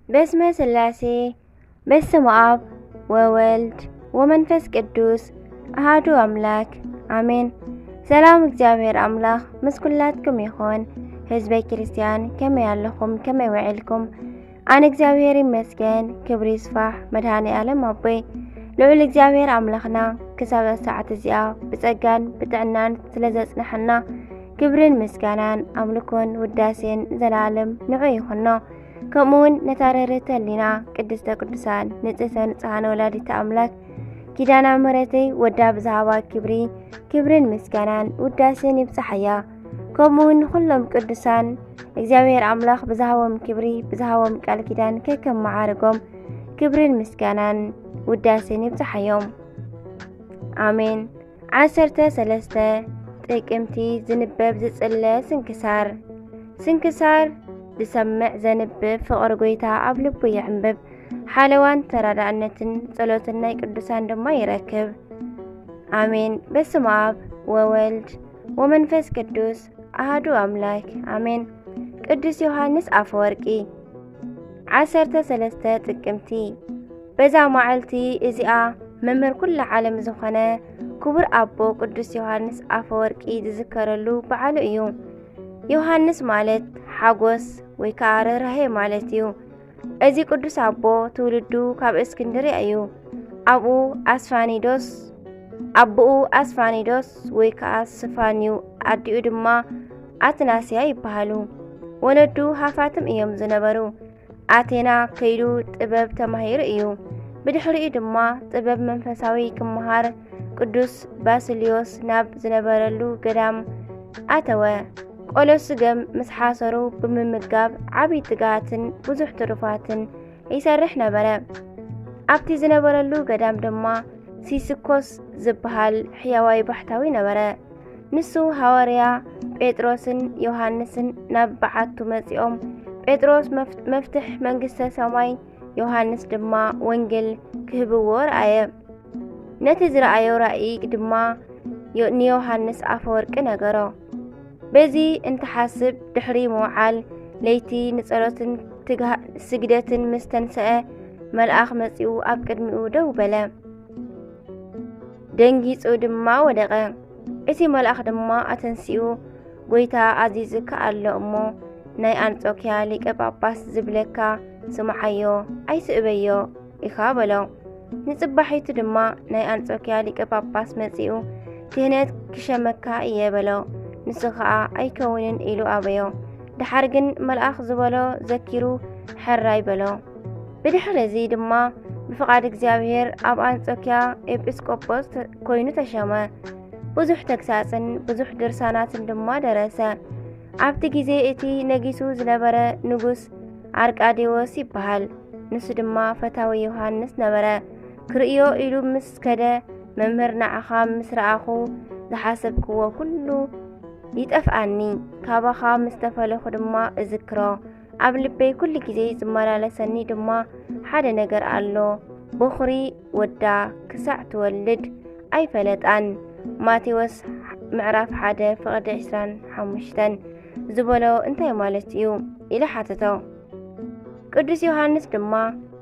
በስመ ስላሴ፣ በስመ አብ ወወልድ ወመንፈስ ቅዱስ አሃዱ አምላክ አሜን። ሰላም እግዚአብሔር አምላክ ምስ ኩላትኩም ይኹን። ህዝበ ክርስቲያን ከመይ ኣለኹም? ከመይ ውዒልኩም? ኣነ እግዚኣብሔር ይመስገን፣ ክብሪ ይስፋሕ መድኃኔ ዓለም ኣቦይ። ልዑል እግዚኣብሔር ኣምላኽና ክሳብ ሰዓት እዚኣ ብጸጋን ብጥዕናን ስለ ዘጽንሐና ክብርን ምስጋናን ኣምልኮን ውዳሴን ዘላለም ንዑ ይኹኖ። ከምኡ እውን ነታ ርህርህቲ ህሊና ቅድስተ ቅዱሳን ንጽህተ ንጽሃን ወላዲተ ኣምላክ ኪዳና ምሕረተይ ወዳ ብዝሃባ ክብሪ ክብርን ምስጋናን ውዳሴን ይብጽሓያ። ከምኡ እውን ንኹሎም ቅዱሳን እግዚኣብሔር ኣምላኽ ብዝሃቦም ክብሪ ብዝሃቦም ቃል ኪዳን ከከም መዓርጎም ክብርን ምስጋናን ውዳሴን ይብጽሓዮም። ኣሜን። ዓሰርተ ሰለስተ ጥቅምቲ ዝንበብ ዝጽለ ስንክሳር። ስንክሳር ዝሰምዕ ዘንብብ ፍቕሪ ጎይታ ኣብ ልቡ ይዕንብብ። ሓለዋን ተራዳእነትን ጸሎትን ናይ ቅዱሳን ድማ ይረክብ። ኣሜን። በስመ አብ ወወልድ ወመንፈስ ቅዱስ አሃዱ አምላክ አሜን። ቅዱስ ዮሐንስ አፈወርቂ። ዓሰርተ ሰለስተ ጥቅምቲ። በዛ መዓልቲ እዚኣ መምህር ኩላ ዓለም ዝኾነ ክቡር ኣቦ ቅዱስ ዮሐንስ ኣፈወርቂ ዝዝከረሉ በዓሉ እዩ። ዮሐንስ ማለት ሓጎስ ወይ ከዓ ርህራሄ ማለት እዩ። እዚ ቅዱስ ኣቦ ትውልዱ ካብ እስክንድርያ እዩ። ኣብኡ ኣስፋኒዶስ ኣቦኡ ኣስፋኒዶስ ወይ ከዓ ስፋንዩ፣ ኣዲኡ ድማ ኣትናስያ ይበሃሉ። ወለዱ ሃፋትም እዮም ዝነበሩ። ኣቴና ከይዱ ጥበብ ተማሂሩ እዩ። ብድሕሪኡ ድማ ጥበብ መንፈሳዊ ክመሃር ቅዱስ ባስልዮስ ናብ ዝነበረሉ ገዳም ኣተወ። ቆሎ ስገም ምስ ሓሰሩ ብምምጋብ ዓብዪ ትግሃትን ብዙሕ ትሩፋትን ይሰርሕ ነበረ። ኣብቲ ዝነበረሉ ገዳም ድማ ሲስኮስ ዝበሃል ሕያዋይ ባሕታዊ ነበረ። ንሱ ሃዋርያ ጴጥሮስን ዮሃንስን ናብ በዓቱ መጺኦም፣ ጴጥሮስ መፍ-፣ መፍትሕ መንግስተ ሰማይ፣ ዮሃንስ ድማ ወንጌል ክህብዎ ረኣየ። ነቲ ዝረኣዮ ራእይ ድማ ዮ-፣ ንዮሃንስ ኣፈወርቂ ነገሮ። በዚ እንትሓስብ ድሕሪ ምውዓል ለይቲ ንጸሎትን ትግሃ-፣ ስግደትን ምስ ተንሰአ፣ መልኣኽ መጺኡ ኣብ ቅድሚኡ ደው በለ። ደንጊጹ ድማ ወደቐ። እቲ መልኣኽ ድማ ኣተንሲኡ፣ "ጐይታ ኣዚዙካ ኣሎ እሞ፣ ናይ ኣንጾክያ ሊቀ ጳጳስ ዝብለካ ስምዓዮ፣ ኣይስእበዮ ኢኻ" በሎ። ንጽባሒቱ ድማ ናይ ኣንጾክያ ሊቀ ጳጳስ መጺኡ፣ "ክህነት ክሸመካ እየ" በሎ። ንሱ ኸኣ "ኣይከውንን" ኢሉ ኣበዮ። ደሓር ግን መልኣኽ ዝበሎ ዘኪሩ ሕራይ በሎ። ብድሕሪ እዚ ድማ ብፍቓድ እግዚኣብሔር ኣብ ኣንጾክያ ኤጲስቆጶስ ተ-፣ ኮይኑ ተሸመ። ብዙሕ ተግሳጽን ብዙሕ ድርሳናትን ድማ ደረሰ። ኣብቲ ግዜ እቲ ነጊሱ ዝነበረ ንጉስ ኣርቃዴዎስ ይበሃል። ንሱ ድማ ፈታዊ ዮሃንስ ነበረ። ክርእዮ ኢሉ ምስ ከደ፣ "መምህር፣ ንዓኻ ምስ ረኣኹ ዝሓሰብክዎ ኩሉ ይጠፍኣኒ፣ ካባኻ ምስ ተፈለኹ ድማ እዝክሮ። ኣብ ልበይ ኩሉ ግዜ ዝመላለሰኒ ድማ ሓደ ነገር ኣሎ፣ በኹሪ ወዳ ክሳዕ ትወልድ ኣይፈለጣን።" ማቴዎስ ምዕራፍ ሓደ ፍቕዲ ዕስራን ሓሙሽተን ዝበሎ እንታይ ማለት እዩ? ኢለ ሓተቶ። ቅዱስ ዮሃንስ ድማ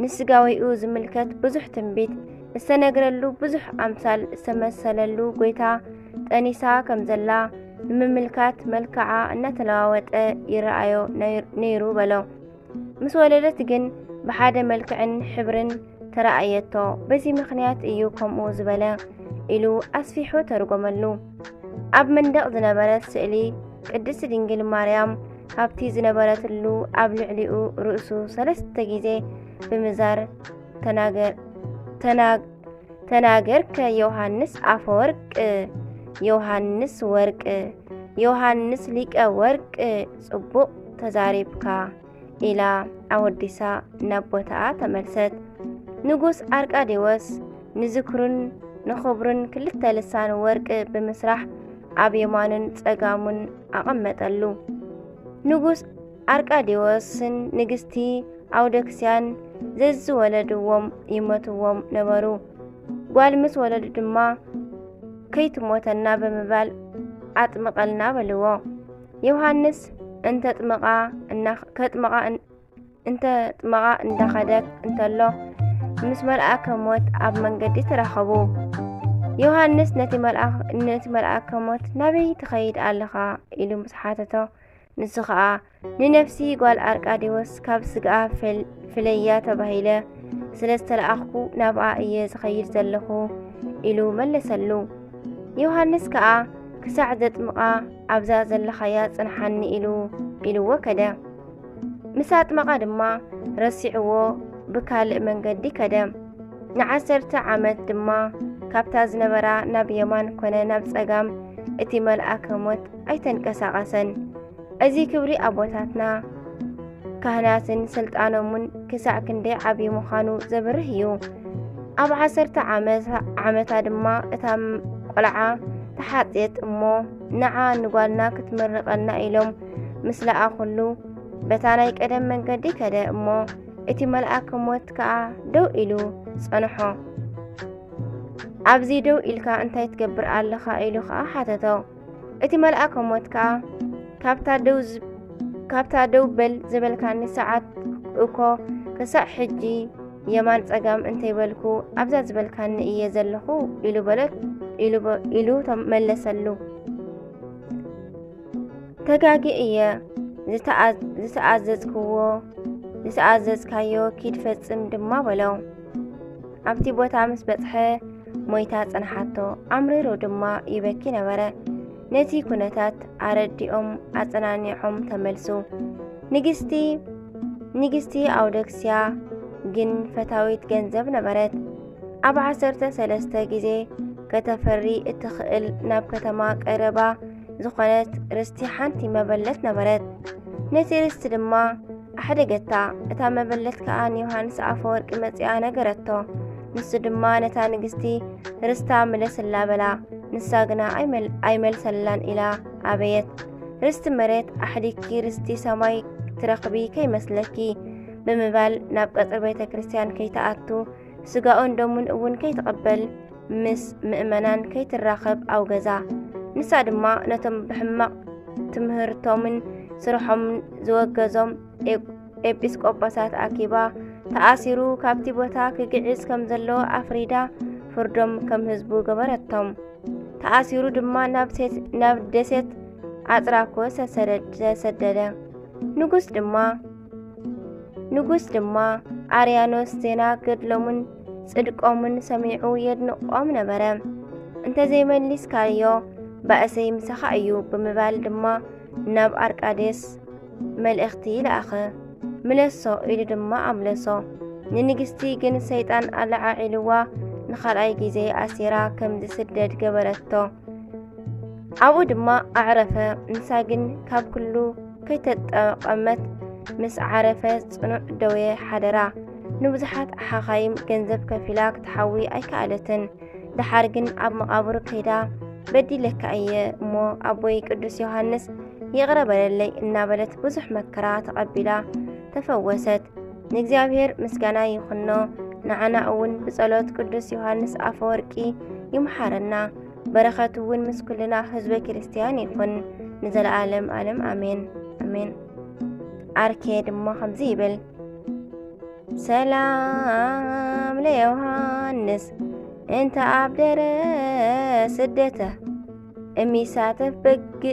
ንስጋዊኡ ዝምልከት ብዙሕ ትንቢት ዝተነግረሉ፣ ብዙሕ ኣምሳል ዝተመሰለሉ ጐይታ ጠኒሳ ከም ዘላ ንምምልካት መልክዓ እናተለዋወጠ ይረኣዮ ነይ-፣ ነይሩ በሎ። ምስ ወለደት ግን ብሓደ መልክዕን ሕብርን ተራእየቶ። በዚ ምኽንያት እዩ ከምኡ ዝበለ ኢሉ ኣስፊሑ ተርጎመሉ። ኣብ መንደቕ ዝነበረት ስእሊ ቅድስት ድንግል ማርያም ካብቲ ዝነበረትሉ ኣብ ልዕሊኡ ርእሱ ሰለስተ ግዜ ብምዛር ተናገ-፣ ተና-፣ "ተናገርከ ዮሃንስ ኣፈወርቅ፣ ዮሃንስ ወርቅ፣ ዮሃንስ ሊቀ ወርቅ፣ ጽቡቕ ተዛሪብካ" ኢላ ኣወዲሳ ናብ ቦታኣ ተመልሰት። ንጉስ ኣርቃዴዎስ ንዝክሩን ንኽብሩን ክልተ ልሳን ወርቂ ብምስራሕ ኣብ የማኑን ጸጋሙን ኣቐመጠሉ። ንጉስ ኣርቃዴዎስን ንግስቲ ኣውደክስያን ዘዝወለድዎም ይመትዎም ነበሩ። ጓል ምስ ወለዱ ድማ "ከይትሞተና" ብምባል "ኣጥምቐልና" በልዎ። ዮሃንስ እንተጥምቓ እና-፣ ከጥምቓ እን-፣ እንተጥመቓ እንዳኸደ እንተሎ፣ ምስ መልኣከ ሞት ኣብ መንገዲ ተራኸቡ። ዮሃንስ ነቲ መልኣ-፣ ነቲ መልኣከ ሞት፣ "ናበይ ትኸይድ ኣለኻ?" ኢሉ ምስ ሓተቶ፣ ንሱ ኸኣ፣ "ንነፍሲ ጓል ኣርቃዴዎስ ካብ ስግኣ ፈል-፣ ፍለያ ተባሂለ ስለ ዝተለኣኽኩ፣ ናብኣ እየ ዝኸይድ ዘለኹ" ኢሉ መለሰሉ። ዮሃንስ ከኣ፣ "ክሳዕ ዘጥምቓ ኣብዛ ዘለኻያ ጽንሓኒ" ኢሉ፣ ኢልዎ ከደ። ምስ ኣጥመቓ ድማ ረሲዕዎ ብካልእ መንገዲ ከደ። ንዓሰርተ ዓመት ድማ ካብታ ዝነበራ ናብ የማን ኮነ ናብ ጸጋም እቲ መልኣከ ሞት ኣይተንቀሳቐሰን። እዚ ክብሪ ኣቦታትና ካህናትን ስልጣኖምን ክሳዕ ክንደይ ዓቢ ምዃኑ ዘብርህ እዩ። ኣብ ዓሰርተ ዓመታ፣ ዓመታ ድማ እታ ቆልዓ ተሓጽየት እሞ፣ ንዓ ንጓልና ክትምርቐና ኢሎም ምስ ለኣኹሉ፣ በታ ናይ ቀደም መንገዲ ከደ እሞ፣ እቲ መልኣከ ሞት ከኣ ደው ኢሉ ጸንሖ። "ኣብዚ ደው ኢልካ እንታይ ትገብር ኣለኻ?" ኢሉ ኸኣ ሓተቶ። እቲ መልኣከ ሞት ከኣ፣ "ካብታ ደው ዝ-፣ ካብታ ደው በል ዝበልካኒ ሰዓት እኮ ክሳዕ ሕጂ የማን ጸጋም እንተይበልኩ ኣብዛ ዝበልካኒ እየ ዘለኹ" ኢሉ በለ-፣ ኢሉ በ-፣ ኢሉ ተመለሰሉ። "ተጋጊ እየ፣ ዝተኣ-፣ ዝተኣዘዝክዎ፣ ዝተኣዘዝካዮ ኪድ ፈጽም ድማ" በሎ። ኣብቲ ቦታ ምስ በጽሐ ሞይታ ጸንሓቶ፣ ኣምሪሩ ድማ ይበኪ ነበረ። ነቲ ኩነታት ኣረዲኦም ኣጸናኒዖም ተመልሱ። ንግስቲ፣ ንግስቲ ኣውደክስያ ግን ፈታዊት ገንዘብ ነበረት። ኣብ ዓሰርተ ሰለስተ ግዜ ከተፈሪ እትኽእል ናብ ከተማ ቀረባ ዝኾነት ርስቲ ሓንቲ መበለት ነበረት። ነቲ ርስቲ ድማ ኣሕደገታ። እታ መበለት ከኣ ንዮሃንስ ኣፈወርቂ መጺኣ ነገረቶ። ንሱ ድማ ነታ ንግስቲ፣ "ርስታ ምለስላ" በላ። ንሳ ግና ኣይመል-፣ ኣይመልሰላን ኢላ ኣበየት። "ርስቲ መሬት ኣሕዲግኪ ርስቲ ሰማይ ትረኽቢ ከይመስለኪ" ብምባል ናብ ቀጽሪ ቤተ ክርስቲያን ከይትኣቱ፣ ስጋኡን ደሙን እውን ከይትቕበል፣ ምስ ምእመናን ከይትራኸብ ኣውገዛ። ንሳ ድማ ነቶም ብሕማቕ ትምህርቶምን ስርሖምን ዝወገዞም ኤ-፣ ኤጲስቆጶሳት ኣኪባ፣ ተኣሲሩ ካብቲ ቦታ ክግዕዝ ከም ዘለዎ ኣፍሪዳ፣ ፍርዶም ከም ህዝቡ ገበረቶም። ተኣሲሩ ድማ ናብ ሴት-፣ ናብ ደሴት ኣጽራኮስ ተሰደድ-፣ ተሰደደ። ንጉስ ድማ፣ ንጉስ ድማ ኣርያኖስ ዜና ገድሎምን ጽድቆምን ሰሚዑ የድንቖም ነበረ። "እንተዘይመሊስካዮ ባእሰይ ምሳኻ እዩ" ብምባል ድማ ናብ ኣርቃዴስ መልእኽቲ ለኣኸ። "ምለሶ" ኢሉ ድማ ኣምለሶ። ንንግስቲ ግን ሰይጣን ኣለዓዒልዋ ንኻልኣይ ግዜ ኣሲራ ከም ዝስደድ ገበረቶ። ኣብኡ ድማ ኣዕረፈ። ንሳ ግን ካብ ኩሉ ከይተጠቐመት ምስ ዓረፈ ጽኑዕ ደዌ ሓደራ። ንብዙሓት ሓኻይም ገንዘብ ከፊላ ክትሓዊ ኣይከኣለትን። ደሓር ግን ኣብ መቓብሩ ከይዳ፣ "በዲለካ እየ እሞ ኣቦይ ቅዱስ ዮሃንስ ይቕረ በለለይ" እናበለት ብዙሕ መከራ ተቐቢላ ተፈወሰት። ንእግዚኣብሔር ምስጋና ይኹኖ፣ ንዓና እውን ብጸሎት ቅዱስ ዮሃንስ ኣፈወርቂ ይምሓረና። በረኸቱ እውን ምስ ኩልና ህዝበ ክርስቲያን ይኹን ንዘለዓለም ዓለም። ኣሜን፣ ኣሜን። ኣርኬ ድማ ከምዚ ይብል፣ ሰላም ለዮሃንስ እንተ ኣብደረ ስደተ፣ እሚሳተፍ በግ-፣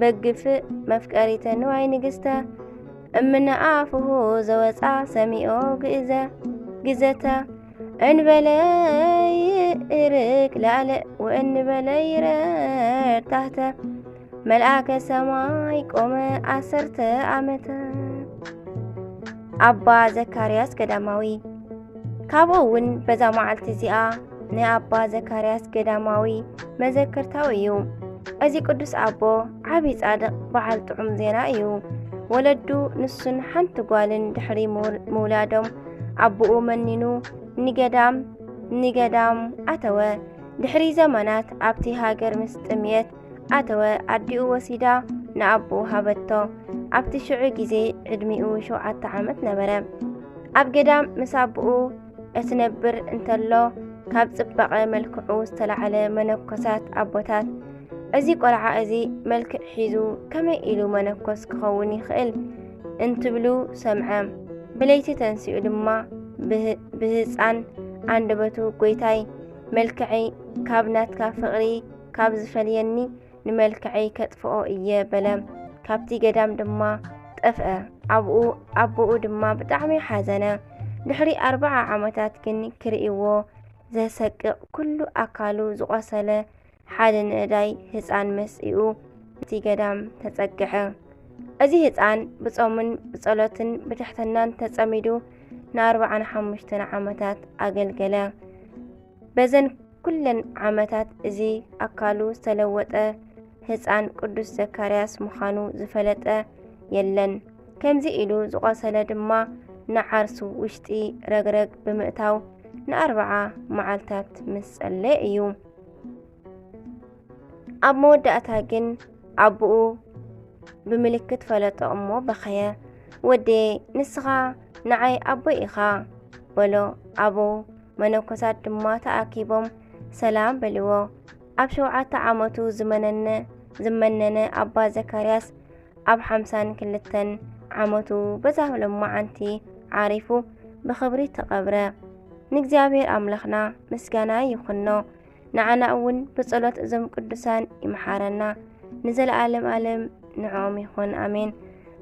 በግፍእ መፍቀሪተ ንዋይ ንግስተ፣ እምነ ኣፍሁ ዘወፃ ሰሚኦ ግእዘ፣ ግዘተ፣ እንበለ ይእርግ ላለ ወእንበለ ይረድ ታህተ፣ መልኣከ ሰማይ ቆመ ዓሰርተ ዓመተ። ኣባ ዘካርያስ ገዳማዊ። ካብኡ እውን በዛ መዓልቲ እዚኣ ናይ ኣባ ዘካርያስ ገዳማዊ መዘክርታኡ እዩ። እዚ ቅዱስ ኣቦ ዓቢ ጻድቕ በዓል ጥዑም ዜና እዩ። ወለዱ ንሱን ሓንቲ ጓልን ድሕሪ ምውል-፣ ምውላዶም ኣቦኡ መኒኑ ንገዳም፣ ንገዳም ኣተወ። ድሕሪ ዘመናት ኣብቲ ሃገር ምስ ጥምየት ኣተወ፣ ኣዲኡ ወሲዳ ንኣቦኡ ሃበቶ። ኣብቲ ሽዑ ግዜ ዕድሚኡ ሸውዓተ ዓመት ነበረ። ኣብ ገዳም ምስ ኣቦኡ እትነብር እንተሎ፣ ካብ ጽባቐ መልክዑ ዝተላዕለ መነኮሳት ኣቦታት፣ "እዚ ቆልዓ እዚ መልክዕ ሒዙ ከመይ ኢሉ መነኮስ ክኸውን ይኽእል?" እንትብሉ ሰምዐ። ብለይቲ ተንሲኡ ድማ ብህ- ብህፃን ኣንደበቱ፣ "ጎይታይ፣ መልክዐይ ካብ ናትካ ፍቕሪ ካብ ዝፈልየኒ ንመልክዐይ ከጥፍኦ እየ" በለ። ካብቲ ገዳም ድማ ጠፍአ። ኣብኡ ኣቦኡ ድማ ብጣዕሚ ሓዘነ። ድሕሪ ኣርብዓ ዓመታት ግን ክርእይዎ ዘሰቅቕ፣ ኩሉ ኣካሉ ዝቖሰለ ሓደ ንእዳይ ህፃን መሲኡ እቲ ገዳም ተፀግዐ። እዚ ህፃን ብፆምን ብፀሎትን ብትሕትናን ተፀሚዱ ንኣርብዓን ሓሙሽተን ዓመታት ኣገልገለ። በዘን ኩለን ዓመታት እዚ ኣካሉ ዝተለወጠ ህፃን ቅዱስ ዘካርያስ ምዃኑ ዝፈለጠ የለን። ከምዚ ኢሉ ዝቖሰለ ድማ ንዓርሱ ውሽጢ ረግረግ ብምእታው ንኣርብዓ መዓልታት ምስ ጸለየ እዩ። ኣብ መወዳእታ ግን ኣቦኡ ብምልክት ፈለጦ እሞ በኸየ። "ወደየ፣ ንስኻ ንዓይ ኣቦይ ኢኻ" በሎ። ኣበው መነኮሳት ድማ ተኣኪቦም ሰላም በልዎ። ኣብ ሸውዓተ ዓመቱ ዝመነነ ዝመነነ ኣባ ዘካርያስ ኣብ ሓምሳን ክልተን ዓመቱ በዛ ለማዓንቲ ዓሪፉ ብኽብሪ ተቐብረ። ንእግዚኣብሔር ኣምላኽና ምስጋና ይኹኖ። ንዓና እውን ብጸሎት እዞም ቅዱሳን ይምሓረና። ንዘለዓለም ዓለም ንዕኦም ይኹን፣ ኣሜን።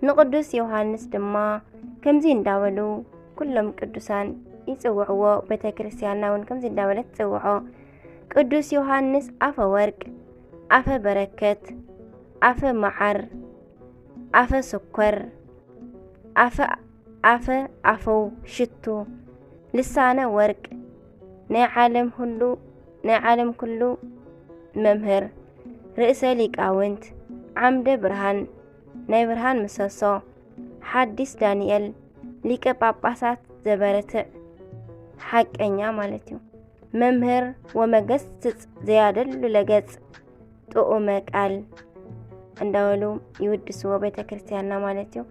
ንቅዱስ ዮሃንስ ድማ ከምዚ እንዳበሉ ኩሎም ቅዱሳን ይጽውዕዎ፣ ቤተ ክርስቲያንና እውን ከምዚ እንዳበለት ትጽውዖ። ቅዱስ ዮሃንስ ኣፈ ወርቅ፣ ኣፈ በረከት፣ ኣፈ መዓር፣ ኣፈ ስኮር፣ ኣፈ ኣፈ ኣፈው ሽቱ፣ ልሳነ ወርቅ፣ ናይ ዓለም ሁሉ ናይ ዓለም ኩሉ መምህር፣ ርእሰ ሊቃውንት፣ ዓምደ ብርሃን፣ ናይ ብርሃን ምሰሶ፣ ሓዲስ ዳንኤል፣ ሊቀ ጳጳሳት ዘበረትዕ ሓቀኛ ማለት እዩ። መምህር ወመገስጽ ዘያደሉ ለገጽ ጥዑመ ቃል እንዳበሉ ይውድስዎ ቤተ ክርስቲያንና ማለት እዩ።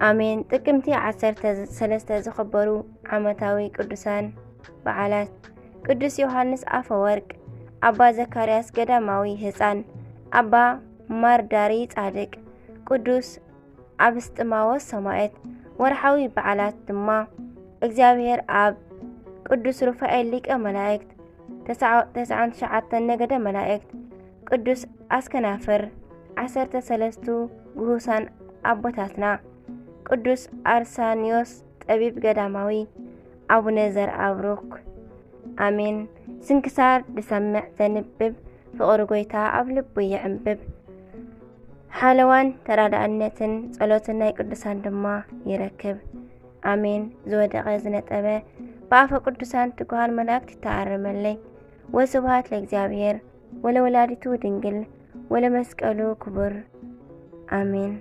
ኣሜን። ጥቅምቲ ዓሰርተ ሰለስተ ዝኽበሩ ዓመታዊ ቅዱሳን በዓላት። ቅዱስ ዮሃንስ ኣፈወርቅ፣ ኣባ ዘካርያስ ገዳማዊ ህፃን፣ ኣባ ማርዳሪ ጻድቅ፣ ቅዱስ ኣብስጥማዎስ ሰማዕት። ወርሓዊ በዓላት ድማ እግዚኣብሔር ኣብ፣ ቅዱስ ሩፋኤል ሊቀ መላእክት፣ ተስዓ- ተስዓን ትሽዓተን ነገደ መላእክት፣ ቅዱስ ኣስከናፍር፣ ዓሰርተ ሰለስቱ ግሁሳን ኣቦታትና፣ ቅዱስ ኣርሳንዮስ ጠቢብ ገዳማዊ፣ ኣቡነ ዘርኣብሩክ። ኣሜን። ስንክሳር ዝሰምዕ ዘንብብ፣ ፍቕሪ ጎይታ ኣብ ልቡ ይዕንብብ። ሓለዋን ተራዳእነትን ጸሎትን ናይ ቅዱሳን ድማ ይረክብ። ኣሜን። ዝወደቐ ዝነጠበ ብኣፈ ቅዱሳን ትጉሃን መላእክት ይተኣረመለይ። ወስብሐት ለእግዚኣብሔር ወለወላዲቱ ድንግል ወለመስቀሉ ክቡር። ኣሜን።